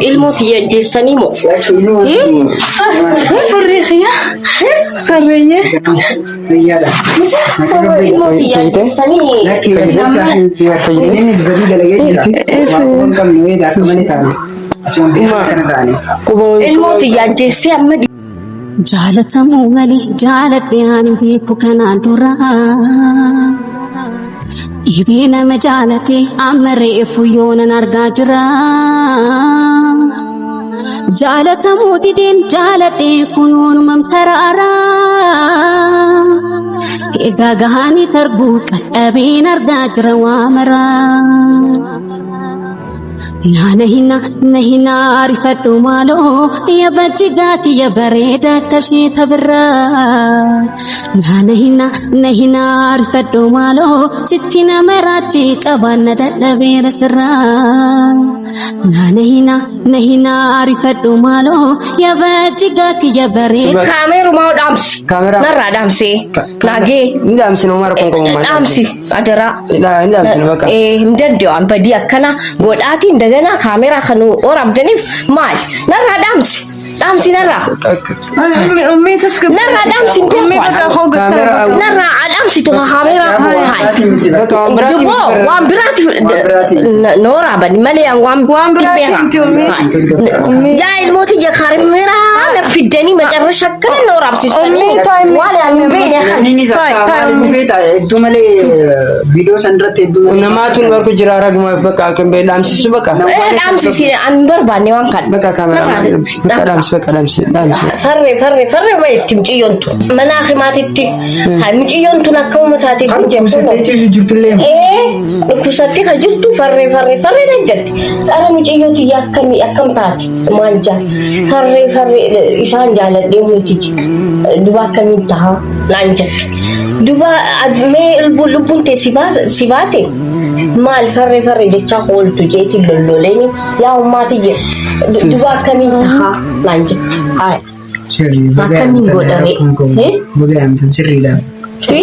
Ilmoo tiyya ajjeestanii moo? Furrii kiyya. Sarreeyye. Ilmoo tiyya ajjeestanii. Ilmoo tiyya ajjeestee amma Jaalatamuu malee jaaladhe ani beeku kanaan dura. Dhibee nama jaalate amma reefu yoonan argaa jira. Jaalatamuu dideen jaaladhe kunuunumam taraara. Egaa gahanii tarbuu qal'abeen argaa jira waa maraa. Naana hina na hina arifadhu maaloo ya bajjigaati ya bareeda akka ishee tabirraa. Naana hina na hina arifadhu maaloo sitti nama raachi qabaan na dadhabeera sirraa. Naana hina na hina arifadhu maaloo ya bajjigaati ya bareeda. Kaameerumaa dhaamsi. Kaameraa. Narraa dhaamsee. Naagee. Inni dhaamsinu maal kun qabu maal? Dhaamsi adaraa. Inni dhaamsinu bakka. Hin danda'u an badii akkana godhaatiin daganaa kaameraa kan waraabdaniif maali? Narraa dhaamsi. Dhaamsi narraa. Ummii tasgabbii. Narraa dhaamsi hin Ummii beeku. bakka hoogattaa. Kaameraa. Narraa dhaamsi tokko kaameraa hayi. Bakka waan biraati. Duboo waan biraatiif nooraaban malee waan Waan biraati miti ummii. Yaa ilmooti ya kaameraa na fiddanii macarrasha akkana nooraabsistanii Ummii taa'imni. waan ani hin beekne kan. Innis akka maal beektaa hedduu malee viidiyoo san irratti hedduu malee. Namaatu nu argu jira raguma bakka kan bee dhaamsisu bakka. Dhaamsisi ani hin barbaanne waan kana. Bakka kaameraa maal bakka dhaamsi bakka dhaamsi dhaamsi. Farre farre farre ma itti mucayyoon tun mana himaatitti mucayyoon tun akka uummataatiif Kan hin jettu. dhukkubsattee ciisu jirtullee. Ee dhukkubsattee kan jirtu farree farree farree na jetti. Dhara mucayyoo tiyya akkamii akkam taati maal jaa farree farree isaan jaaladhee miti duba akkamiin taha naan jette. Duba mee lubbuun tee si baate maal farree farree jechaa ooltu jeetiin lolloleeni yaa ummaa tiyya duba akkamiin taha naan jette. Haaya. Akkamiin godhame? Baga yaamtan sirriidha. Fi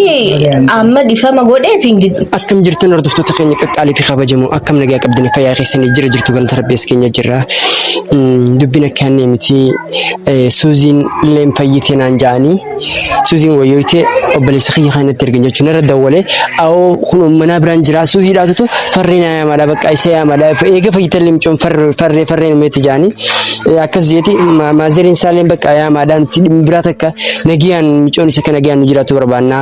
amma dhifama godheef hin gidu. Akkam jirtan hordoftoota keenya qaqqaalii fi kabajamoo akkam nagaa qabdanii fayyaa keessanii jira jirtu galata rabbi as keenya jirra. Dubbiin akka annee miti Suuziin illeen fayyite naan ja'anii Suuziin wayyooyte obboleessa kiyya kan natti ergan jechuun irra dawwalee awoo kun manaa biraan jira Suuzii dhaatutu farree naa yaamaadha bakka isa yaamaadha eega fayyite illee mucoon farree farree numeetti ja'anii Akkas jeeti maazeriin isaalleen bakka yaamaadhaan nuti dhimmi biraa takka nagiyaan micoon isa akka nagiyaan nu jiraatu barbaanna.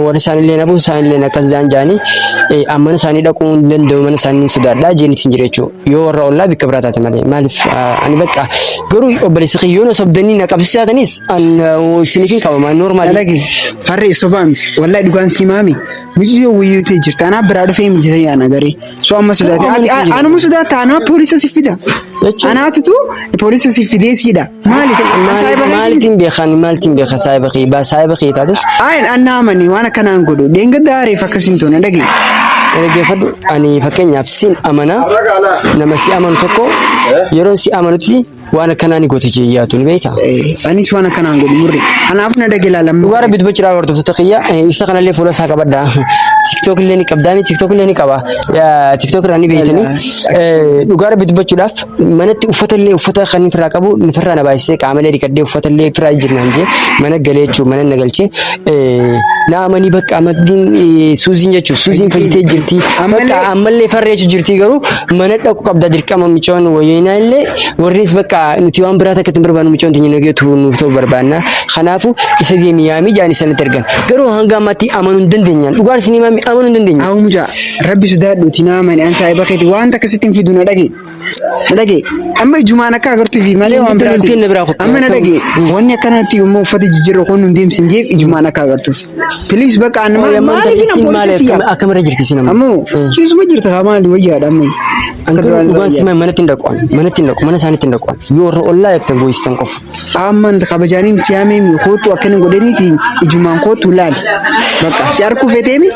Warri isaanillee abuun isaanillee akkas jaan jaanii mana isaanii dhaquu hin danda'u mana isaanii hin sodaadha jeenitiin jira jechuudha. Yoo warra ollaa bikka biraa taate malee maaliif ani bakka garuu obboleessi kiyya yoo na sobdanii na qabsiisaatanis isiniif hin qabama noormaali. Dalagi farree sobaa miti wallahi dhugaan sii maami miti yoo wayyuu ta'e jirta anaa biraa dhufee mijata yaana garee so amma sodaate ati anuma sodaata anaa poolisa si fida Jechuun anaatutu poolisa si fidee siidha maaliif saayiba maalitiin beekan maalitiin beeka saayiba kee baa saayiba kee taatus ayin anna amani waan akkanaan godhu dheengadda aareef akkas hin toone dhage dhaggeeffadhu ani fakkeenyaaf sin amana nama si amanu tokko yeroo si amanutti waan akkanaa ni goote jee yaadu ni beektaa. Anis waan akkanaan godhu murre. Kanaaf na dhage ilaalamma. Dhugaa rabbi dubbachuudhaaf hordoftoota kiyya isa kanallee fuula isaa qabadha. TikTok illee ni qabdaami TikTok illee ni qaba. TikTok irraa ni beektanii. Dhugaa rabbi dubbachuudhaaf manatti uffata illee uffata kan ofirraa qabu ofirraa na baasisee qaamalee dhiqadhee uffata illee ofirraa jirnaan jee mana galee jechuun mana na galchee na amanii bakka amaddiin suuziin jechuun suuziin fayyitee jirti. Bakka ammallee farree jechuun jirti garuu mana dhaqu qabda dirqama micoon wayyinaa illee warris bakka nuti waan biraa takka ittiin barbaannu micoon teenya nageetu nuuf ta'u barbaanna. Kanaafu isa deemi yaamii jaan isaanitti ergan. Garuu hanga ammaatti amanuu hin dandeenyaan. Dhugaan isin himaami amanuu hin dandeenye. Haa mucaa rabbi sodaadhuuti naa amani an saahiba keeti wanta akkasitti hin fidu na dhage. Na dhage amma ijumaan akka agartuufi malee waan Inni biraati. lolteen na biraa kottu. Amma na dhage wanni akkanatti immoo uffata jijjiirra kun hin deemsin jeef ijumaan akka agartuuf. Please bakka an Ooy, amma maaliif isiin na maali poolisa siyaa. akkamirra jirti isiin amma? Ammoo ciisuma jirta haa maali wayyaadha amma. An garuu dhugaan sima manatti hin dhaqu ani. Manatti hin dhaqu mana isaaniitti hin dhaqu ani. Yoo warra ollaa eegtan boo'istan qofa. Amman kabajaaniin si yaamee kootu akkana godhaniiti ijumaan kootu laali. Bakka si arkuu feeteemi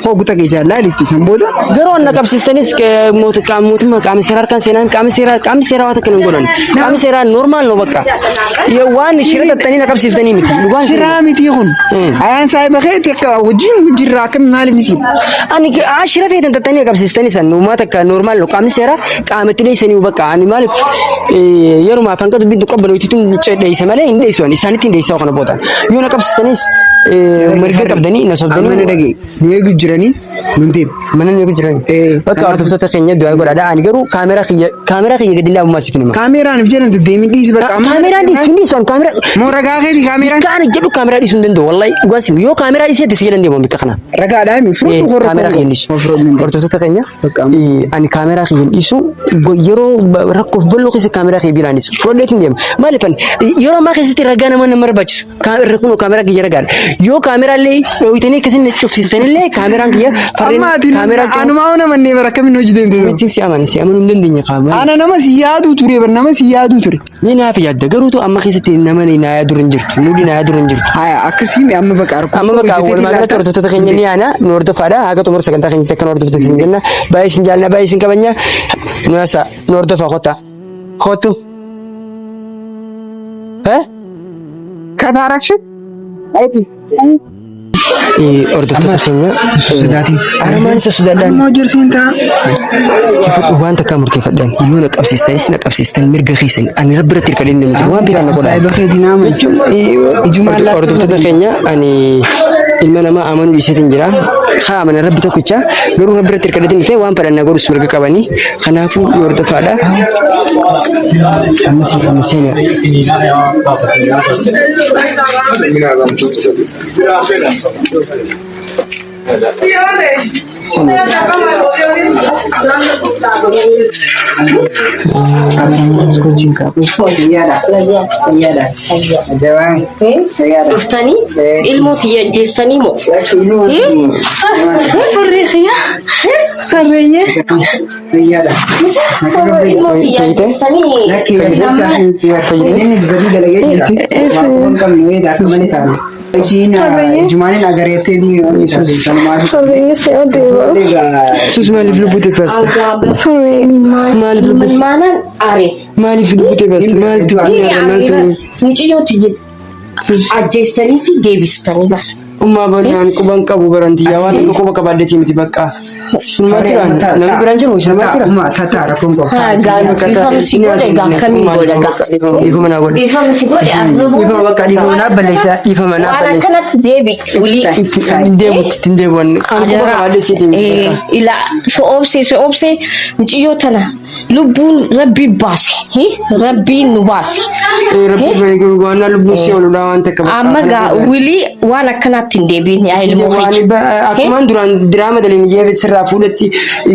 koo guta keechaa laali itti san booda. Garuu anna qabsiistanis mootummaa qaama seeraa harkaan seenaan qaama seeraa qaamni seeraa seeraa waan takka hin godhan. Qaamni seeraa normal no bakka. Yoo waan shira xaxxanii na qabsiiftanii miti. Dhugaan Shiraa miti kun. Ayaan saahiba keeti akka wajjin jirra akkami maaliif misi? Ani shira feetan xaxxanii na qabsiistanii san uumaa takka normal no qaamni seeraa qaamatti dheessanii bakka ani maaliif yeruma afaan qatu bintu qabban hojiitu dheessa malee hin dheessu ani isaanitti hin dheessaa kana booda. Yoo na qabsiistanis mirga qabdanii na Amma na sobdanii dhagaye. Nu eegu jiranii nun deemu. mana nu eegu jiran. Bakka hordoftoota keenya du'aa godhaadha. Ani garuu kaameraa kiyya gadi dhaabummaa siif hima. Kaameraan if jedhan deddeemin dhiisi bakka amma. Kaameraan dhiisu hin dhiisu ani kaameraa. Moo ragaa keeti kaameraan? Kaan jedhu kaameraa dhiisuu hin danda'u. Wallahi dhugaan simu yoo kaameraa dhiisee si jedhan deemu bikka kana. Ragaadhaa mi fudhu korra. Kaameraa kiyya hin dhiisu. Hordoftoota keenya ani kaameraa kiyya hin dhiisu yeroo rakkoof bal'oo keessa kaameraa kiyya biraan dhiisu. Fudhadheetu hin deema. Maaliif ani yeroo ammaa keessatti ragaa nama nama barbaachisu. Kun kaameraa kiyya ragaadha. Yoo kaameraa illee dhooyitanii akkasiin cufsiistanillee kaameraan kiyya farreen Amma ati kaameraa kiyya. anumaa ona mannee bara akkamiin hojii deemte? Namichi si amane si amanuu hin dandeenye qaama. Ana nama si yaaduu ture bar nama si yaaduu ture. Ni naaf yaadda garuutu amma keessatti nama naa yaadu hin jirtu. Nuti naa yaadu hin jirtu. Haya akkasii mi amma bakka Amma bakka walumaa galatti hordoftoota keenya ni yaana nu hordofaadha. Haga xumura sagantaa keenyatti akka nu hordoftan isin jenna. Baay'ee isin jaalladha baay'ee isin kabajna. Nu yaasa nu hordofaa kottaa. Kottu. Eh? Kataarakshin? Hordoftoota keenya. Sodaatiin. Aramaan isa sodaadhaan. Amma hojii ta'a. Murteeffadhu waan takkaa murteeffadhaan yoo na qabsiistanis na qabsiistan mirga keessan ani rabbi irratti hirkadhee hin jiru waan biraan na godhaa. Saahiba keetii nama. Ijumaan laaftuu Hordoftoota keenya ani ilma namaa amanuu dhiiseetiin jira. Haa amana rabbi tokkicha garuu rabbi irratti hirkadheetiin dhufee waan fedhan na godhus mirga qabanii kanaafuu nu hordofaadha. Amma seenaa amma seenaa. Dhuftanii ilmoo tiyya ajjeestanii moo? Farree kiyya. Farreeyye. Ilmoo tiyya ajjeestanii. Jumaanin agareettee Farreeyye si adeema. Sus maaliif lubbuu teeffasta? Farree. Maaliif lubbuu Maalaan are. maaliif lubbuu teeffasta? Maaltu maaltu Mucayyoo tiyya ajjeestaniiti deebistanii bara. Ummaa bal'aan quban qabu barantiyyaa waan tokko quba qabaaddeetii miti bakka. Sinumaa jira namni biraan jiru sinumaa jira. Tata rakkoon qabu. Haa dhiifama si godhe gaa akkamiin godha gaa. Dhiifama naa godhe. Dhiifama si godhe arraboo. Dhiifama bakka dhiifama naa balleessa dhiifama naa Waan balleessa. akkanatti deebi wulii. Ittiin deebu ittiin deebu ani quba qabaaddeetii miti bakka. Ila so obsee so obsee mucayyoo tana lubbuun rabbi baase rabbiin nu baase. Rabbi waan lubbuun si ooludha waan takka bakka. Amma gaa wilii waan akkanaatti hin deebiin yaa ilmoo Waan akkumaan duraan diraama daliin ijee sirraa fuudhatti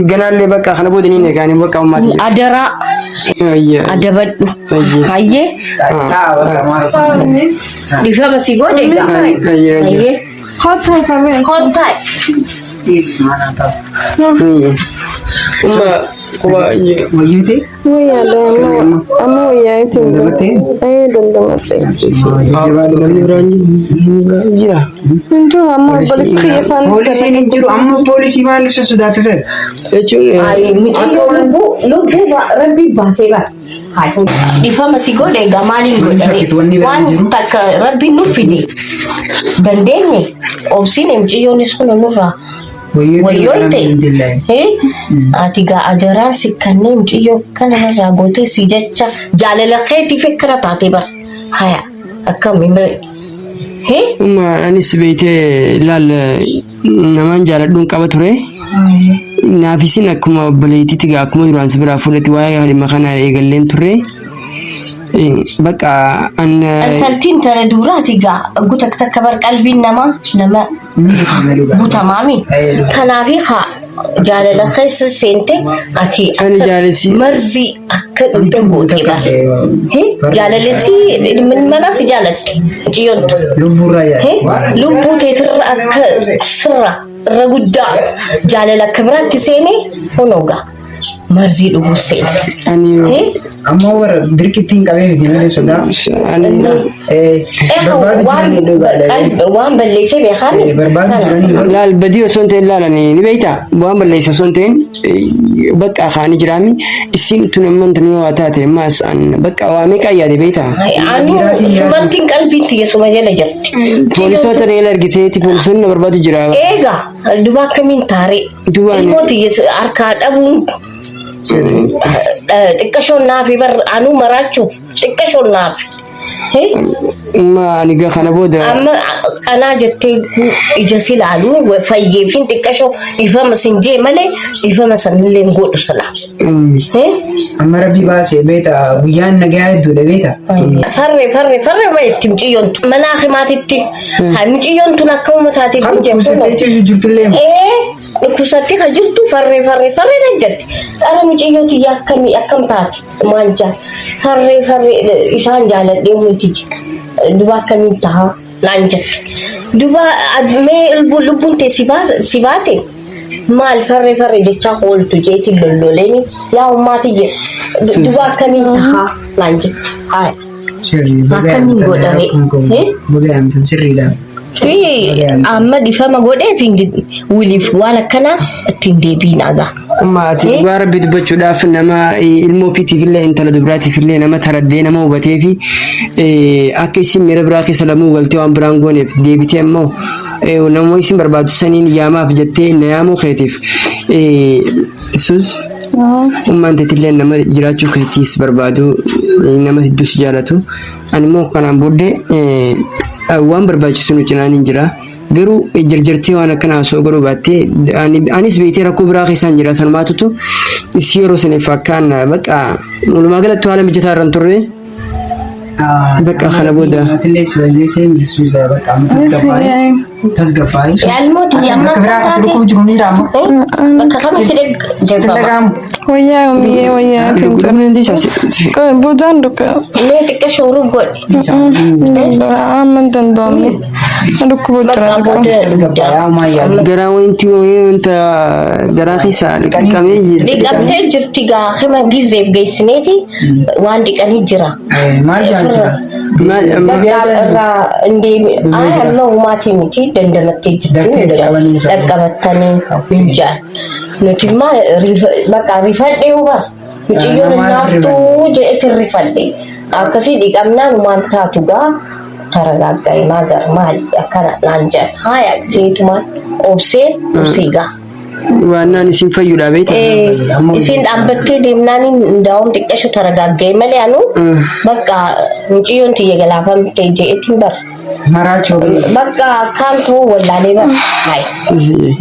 ganaallee bakka kana booda ni eegaanii bakka ammaati. Adaraa adabadhu. Hayyee dhiifama si godhe gaa. Hayyee Hot farree. kottaa. Umma quba Wayyuute? Wayyaadha amma wayyaa ittiin Dandamattee? Ee dandamadhe. Namni biraan jira. Hin jiru amma obboleessi kiyya faana. Poolisiin hin jiru amma poolisii maal ibsa sodaate sana? Jechuun Mucayyoo lubbuu lubbuu rabbi baasee bara. Dhiifama si godhe egaa maaliin godhare waan takka rabbiin nu fide dandeenye obsiin mucayyoonis kun nurraa wayyoo ta'e ati gaa adaraan si kanneen mucayyoo kana irraa gootee si jecha jaalala keetiif akkana taate bara haya akkami Umma anis beeytee ilaal namaan jaaladhuun qaba ture. Naafisin akkuma obboleettiitti gaa akkuma duraan si biraa fuudhatti waa'ee dhimma kana eegalleen turre. Bakka an Intaltiin tana duuraati gaa guta takka bar qalbiin namaa nama gutamaami. Kanaafi haa jaalala keessa seente ati Ani jaalessi- marzii akka dhugda goote bara. Jaalalesi mana si jaalatti mucayyoontu. Lubbuurraa yaada. Lubbuu teetirra akka sirra irra guddaa jaalala akka biraatti seene honogaa marzii dhuguu seente. Ani Amma warra dirqitti hin qabee miti malee sodaa. Ani Barbaadu jiranii dhugaadha. Waan balleessee beekaan. Barbaadu jiranii. Laal badii osoo hin ta'in laalanii ni beektaa waan balleessa osoo hin ta'in bakka kaanii jiraami isin tun amman tun yoo taate ammas an bakka waa meeqa yaade beektaa. Anu sumattiin qalbiin tiyya suma jala jirti. Poolisoota reela argiteeti poolisoonni na barbaadu jira. Eega duba akkamiin taaree. Duwwaan- Ilmoo tiyya harkaa dhabuun xiqqashoon naafi bar anuu maraachuuf xiqqashoon naafi. Amma ani gaa kana booda Amma qanaa jettee ija si ilaalu fayyeefin xiqqashoo dhiifama sin jee malee dhiifama sanillee hin godhu sila. Amma rabbi baasee beeta guyyaan nagaa hedduudha beeta. Farree farree farree ma itti mucayyoon tun mana himaatitti mucayyoon tun akkuma taatee Kan dhukkubsattee ciisu jirtullee. Ee dhukkubsattee kan jirtu farree farree farree nan jetti. Ara mucayyoo tiyya akkamii akkam taati maal jaa farree farree isaan jaaladhee miti duba akkamiin taha naan jette. Duba mee lubbuun tee si baate maal farree farree jechaa ooltu jeetiin lolloleeni yaa ummaati jedhe duba akkamiin taha naan jette. Haaya. Sirrii. Akkamiin godhame? Baga yaamtan sirriidha. Fi amma dhifama godheef wiliif waan akkanaa ittiin deebiin agaa. Amma ati dhugaa rabbi dubbachuudhaaf nama ilmoo ofiitiif illee intala dubaraatiif illee nama taraddee nama hubatee fi akka isin miira biraa keessa lamuu galtee waan biraan gooneef deebitee ammoo nama isin barbaadu saniin yaamaaf jettee na yaamuu keetiif sus ummaan teetillee nama jiraachuu keetiis barbaadu nama sidduu si jaalatu ani immoo kanaan booddee waan barbaachisu nu cinaan hin jira. Garuu jarjartee waan akkana osoo godhuu baattee anis beektee rakkoo biraa keessaan jira sanumaatutu isii yeroo saniif akkaan bakka walumaa galatti haala mijataa irra hin turre bakka kana booda. Maatillee si balleessee suusaa bakka amma tasgabbaa'ee. Tasgabbaa'ee. Yaalmoo tiyya amma Bakka biraa akka akka taate dhukkub jiru ni raama. bakka kami si Sitti dhaggeeffama. dhaga'amu. Wayyaa ummiyee wayyaa Dhukkubni dandeessaa? Qoy boodaan dhuka. Mee xiqqaa shooruu godhi. Amma hin danda'amne. Dhukkuba jira Bakka xiqqoo. booda Tasgabbaa'ee ammaa yaadu. Garaa wanti wanta garaa keessaa dhiqamee jirti. Dhiqamtee jirti gaa hima gizeef geessineeti waan dhiqanii jira. Maal jaalchira? Bakka irraa hin deemi. Ay amma humaatii miti dandamattee jirti. Daftee dhaqqabanii isaan. Dhaqqabattanii hin jaan. Nuti immoo bakka rifadhee hubar. Mucayyoon Namaan naaftuu je'etti rifadhe. Akkasii dhiqamnaan waan taatu gaa taragaaggaa'e maazar maali akkana naan jedhan. Haaya jeetumaan obsee obsee gaa. Waan naan isin fayyuudha beektaa? Isin dhaabbattee deemnaan ndaa'uun xiqqashu taragaaggaa'e malee anu bakka mucayyoon tiyya galaafamte je'etti bar. Maraachoo. Bakka akkaan ta'uu wallaalee bar. Haaya.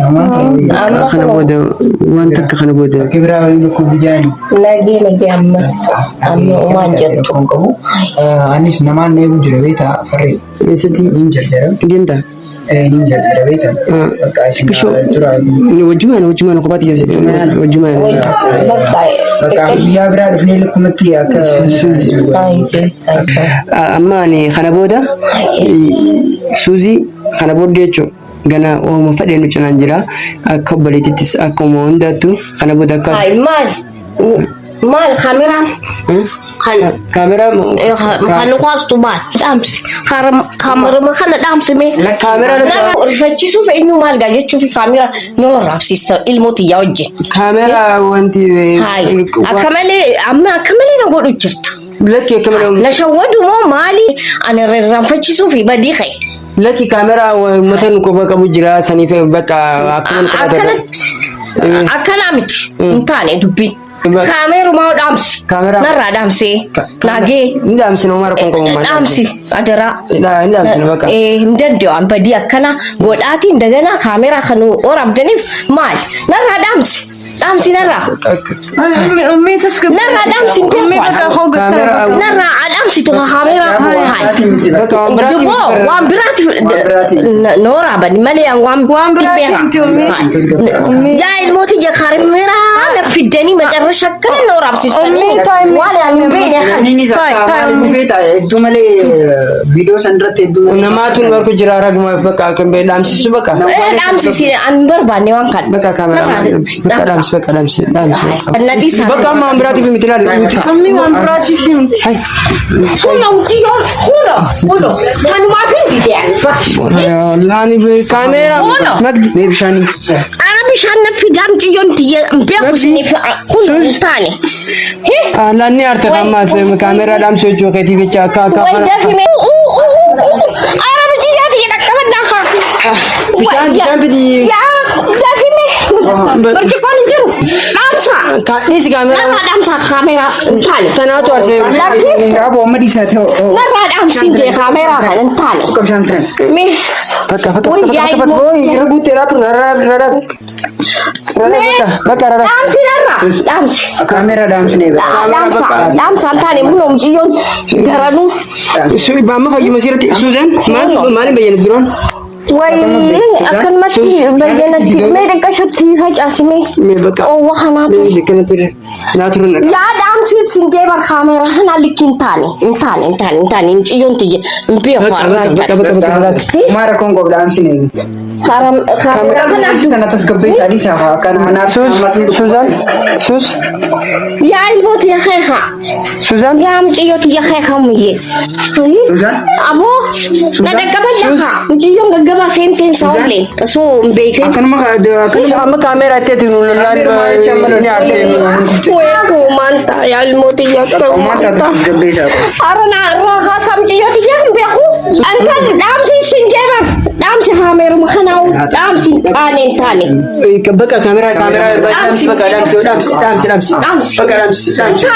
Amma Kana booda wanta akka kana booda. Bakki biraa waliin dhukkubbi jaani. Nagee nagee amma amma uumaan jirtu. Rakkoon qabu. Anis namaan eegu jira beektaa farree. Eessatti Niin jarjara. deemtaa? Niin jarjara beektaa. Bakka isin tura. Wajjumaan wajjumaan kophaatti geesse wajjumaan. Bakka Bakka guyyaa biraa dhufnee lakkumatti akka. Amma ani kana booda Suuzii kana booddee jechuun gana ooma fedhee nu cinaan jira akka obboleettittis akkuma hundaattu kana booda akka Ay maal maal kaameraan kan kaameraa kan kwaastu maal dhaamsi kaamerama kana dhaamsi mee Kaameraa nama rifachiisuuf eenyu maal gaa jechuuf kaameraa nama raabsiista ilmoo tiyyaa wajjin. Kaameraa wanti Hayi akka malee amma akka malee na godhu jirta. Lakki akka malee Na shawwadu moo maali ani irraanfachiisuuf badii ka'e. Lakki kaameraa uummata nu qofa qabu jira saniif bakka akkuma nu qabatan. Akkanatti akkanaa miti hin taane dubbiin. Kaameerumaa dhaamsi. Kaameraa- Narraa dhaamsee. Naagee. Hin dhaamsinu mara kun qabu maal. Dhaamsi adaraa. Hin dhaamsinu bakka. Hin danda'u an badii akkana godhaatiin daganaa kaameraa kan waraabdaniif maali? Narraa dhaamsi. Dhaamsi narraa. Ummii tasgabbii. Narraa dhaamsi hin Ummii beeku. bakka hoogataa. Kaameraa- Narraa dhaamsitu kaameraa. Bakka waan biraatiif. Duboo waan biraatiif nooraaban malee waan Waan biraatiif miti ummii. Yaa ilmooti kaameraa na fiddanii macarrasha akkana na waraabsistanii Onnee taa'e waan ani hin beekne kana. Inni beektaa hedduu malee viidiyoo san irratti hedduu malee. Namaatu nu arku jira raguma bakka kan bee dhaamsisu bakka. Dhaamsisi ani hin barbaanne waan kana. Bakka kaameraa bakka dhaamsi bakka dhaamsi dhaamsi bakka. Na dhiisaa. Bakka amma waan biraatiif miti ilaali. Ummi waan biraatiif miti. Kun mucayyoon kuno kuno kanumaaf hin dide ani. Laani kaameraa Kuno. magdi. Mee bishaanii. Ara bishaan na fidaa mucayyoon tiyya hin beeku isiniif kun hin taane. Laanni aarte ammas kaameraa dhaamsu jechuu keetii jecha akka akka. Way dafime. Ara mucayyoo tiyya dhaqqabadhaa kaa. Bishaan bishaan fidi. Yaa dafime. Burcuqqoon hin jiru. Dhaamsa. Dhiisi kaameraa. Narraa dhaamsa kaameraa hin taane. Tanaatu arsee. Lakki Qabu amma dhiisaa ta'e. narraa dhaamsiin jee kaameraa kana hin taane. Bishaan turan. Mee. Bakka bakka Way bakka yaa bakka ilmoo. bakka irra guuttee raatu rara rara. Rara bakka bakka rara. Dhaamsi narraa dhaamsi. Kaameraa dhaamsinee bira. Dhaamsa dhaamsa hin taane kunoo mucayyoon daranuu. Amma fayyuma sirriitti Suuzan maal maaliin bayyana duraan? Way akkanumatti bayyanatti mee xiqqashatti facaasime Mee bakka. oowwa kanaatu. Mee kanatti naatu runa. Yaa dhaamsi sin jee bar kaameraa kana likki hin taane hin taane hin taane hin taane mucayyoon tiyya hin beeku Bakka har'aa hin bakka taane. bakka bakka bakka. Maara rakkoon qabu dhaamsinee. Kaameraa kana Kana tasgabbeessaa dhiisaa haa kana manaaf. Suuzan Suuz yaa ilmoo tiyya keekaa Suuzan yaa mucayyoo tiyya keekaa muyyee. Suuzan. Aboo na dhaqqabadhaa kaa mucayyoon gaggabaa seenteen sa'ollee osoo hin beekin. Akkanuma akkanuma. amma kaameraa itti ati nu lollaan ni aarte. Weekumaan ta'a yaa ilmoo tiyya Uumaan taatu ta'u. tasgabbeessaa qabu. Ara na irraa kaasaa mucayyoo tiyya hin beeku. Antan dhaamsi sin jeeban dhaamsi kaameeruma kanaa dhaamsi hin taane hin taane. Bakka kaameraa kaameraa dhaamsi bakka dhaamsi dhaamsi dhaamsi dhaamsi bakka dhaamsi dhaamsi.